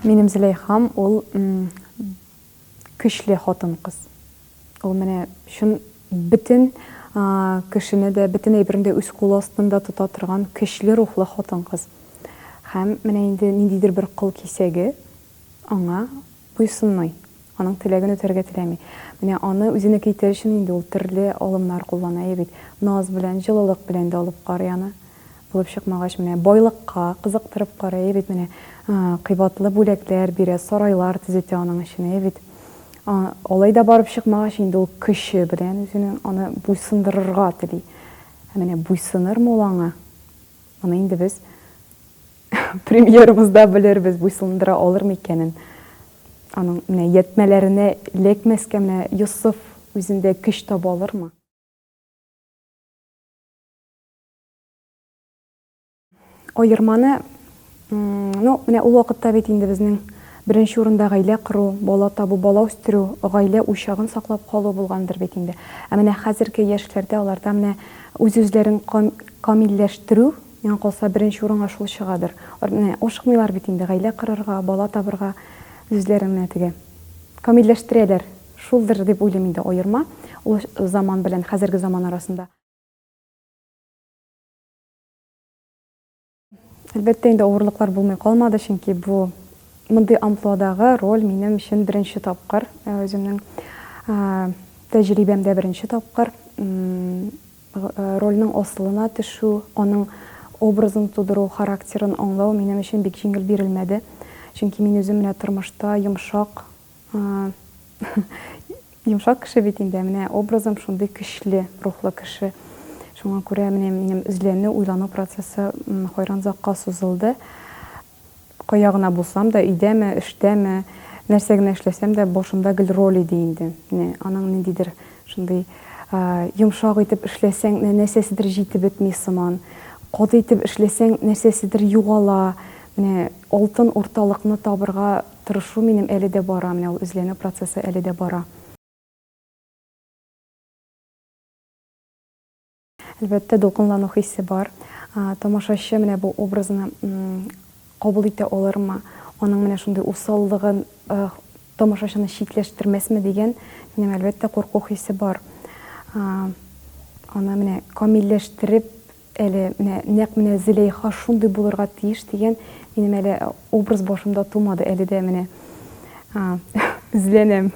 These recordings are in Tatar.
Минем Зөләйхам ул көчле хатын-кыз. Ул менә чын бөтен кешене дә, бөтен әйберне дә үз кулы астында тота торган көчле рухлы хатын-кыз. Һәм менә инде ниндидер бер кыл кисәге аңа буйсынмый, аның теләген үтәргә теләми. Менә аны үзенеке итәр өчен инде ул төрле алымнар куллана, әйе бит. Наз белән, җылылык белән дә алып карый аны. Булып чыкмагач, менә байлыкка кызыктырып карый, әйе бит, менә кыйбатлы бүләкләр бирә, сарайлар төзетә аның өчен, әйе бит. Алай да барып чыкмагач, инде ул көче белән үзенең аны буйсындырырга тели. Ә менә буйсынырмы ул аңа? Моны инде без премьерабызда белербез, буйсындыра алырмы икәнен. Аның менә ятьмәләренә эләкмәскә менә Йосыф үзендә көч таба алырмы? Аерманы, ну, менә ул вакытта бит инде безнең беренче урында гаилә кору, бала табу, бала үстерү, гаилә учагын саклап калу булгандыр бит инде. Ә менә хәзерге яшьләрдә аларда менә үз-үзләрен камилләштерү, миңа калса, беренче урынга шул чыгадыр. Алар менә ашыкмыйлар бит инде гаилә корырга, бала табырга, үзләрен менә теге камилләштерәләр. Шулдыр дип уйлыйм инде аерма ул заман белән хәзерге заман арасында. Әлбәттә инде авырлыклар булмый калмады, чөнки бу мондый амплуадагы роль минем өчен беренче тапкыр, үземнең тәҗрибәмдә беренче тапкыр. Рольнең асылына төшү, аның образын тудыру, характерын аңлау минем өчен бик җиңел бирелмәде. Чөнки мин үзем менә тормышта йомшак Йомшак кеше бит инде, ә менә образым шундый көчле рухлы кеше. Шуңа күрә менә минем эзләнү, уйлану процессы хайран озакка сузылды. Кая гына булсам да, өйдәме, эштәме, нәрсә генә эшләсәм дә, башымда гел роль иде инде. Менә аның ниндидер шундый йомшак итеп эшләсәң, менә нәрсәседер җитеп бетми сыман. Каты итеп эшләсәң, нәрсәседер югала. Менә алтын урталыкны табырга Тырышу минем әле дә бара, менә ул эзләнү процессы әле дә бара. Әлбәттә, дулкынлану хисе бар. Тамашачы менә бу образны кабул итә алырмы, аның менә шундый усаллыгын тамашачыны читләштермәсме дигән минем, әлбәттә, курку хисе бар. Аны менә камилләштереп Әле менә нәкъ менә Зөләйха шундый булырга тиеш дигән минем әле образ башымда тумады, әле дә менә эзләнәм.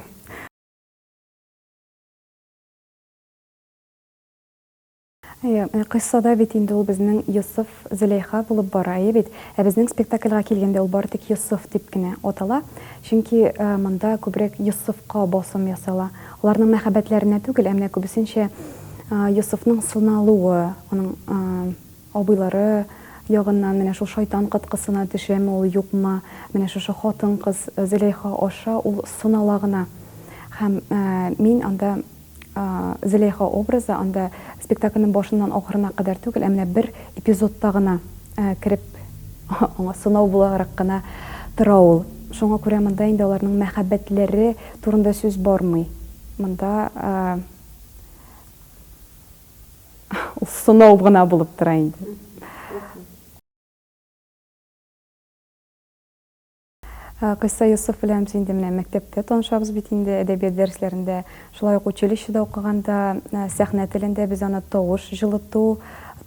Әйе, кыйссада бит инде ул безнең Йосыф, Зөләйха булып бара, әйе бит? Ә безнең спектакльгә килгәндә ул бары тик Йосыф дип кенә атала, чөнки монда күбрәк Йосыфка басым ясала. Аларның мәхәббәтләренә түгел, ә менә күбесенчә Йосыфның сыналуы, аның абыйлары ягыннан менә шул шайтан кыткысына төшәме ул, юкмы, менә шушы хатын-кыз Зөләйха аша ул сынала гына. Һәм мин анда Зөләйха образы анда спектакльнең башыннан ахырына кадәр түгел, ә менә бер эпизодта гына кереп, аңа сынау буларак кына тора ул. Шуңа күрә монда инде аларның мәхәббәтләре турында сүз бармый. Монда Ул сынау гына булып тора инде. Кыйсса Йосыф белән без инде менә мәктәптә танышабыз бит инде, әдәбият дәресләрендә, шулай ук училищеда укыганда сәхнә телендә без аны тавыш җылыту,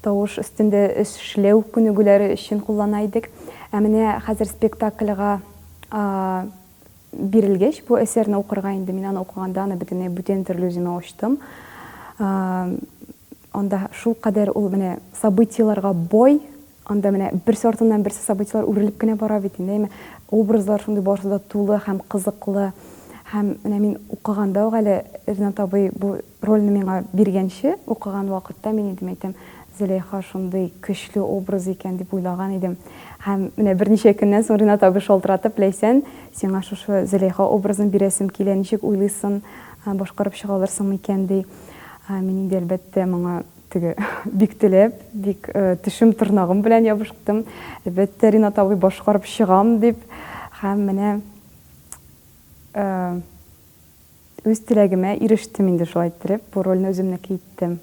тавыш өстендә эшләү күнегүләре өчен куллана идек. Ә менә хәзер спектакльгә Бирелгәч бу әсәрне укырга инде, мин аны укыганда аны бөтенләй бүтән төрле үземә ачтым. Анда шулкадәр ул менә событиеләргә бай, анда менә берсе артыннан берсе событиеләр үрелеп кенә бара бит инде, әйме. Образлар шундый барысы да тулы һәм кызыклы. Һәм менә мин укыганда ук әле Ринат абый бу Рольне миңа биргәнче, укыган вакытта мин идем әйтәм, Зөләйха шундый көчле образ икән дип уйлаган идем. Һәм менә берничә көннән соң Ринат абый шалтыратып, Ләйсән, сиңа шушы Зөләйха образын бирәсем килә, ничек уйлыйсың, башкарып чыга алырсың микән, ди. Мин инде, әлбәттә, моңа теге бик теләп, бик тешем-тырнагым белән ябыштым. Әлбәттә, Ринат абый, башкарып чыгам, дип. Һәм менә Үз теләгемә ирештем инде шулай иттереп, бу рольне үземнеке иттем.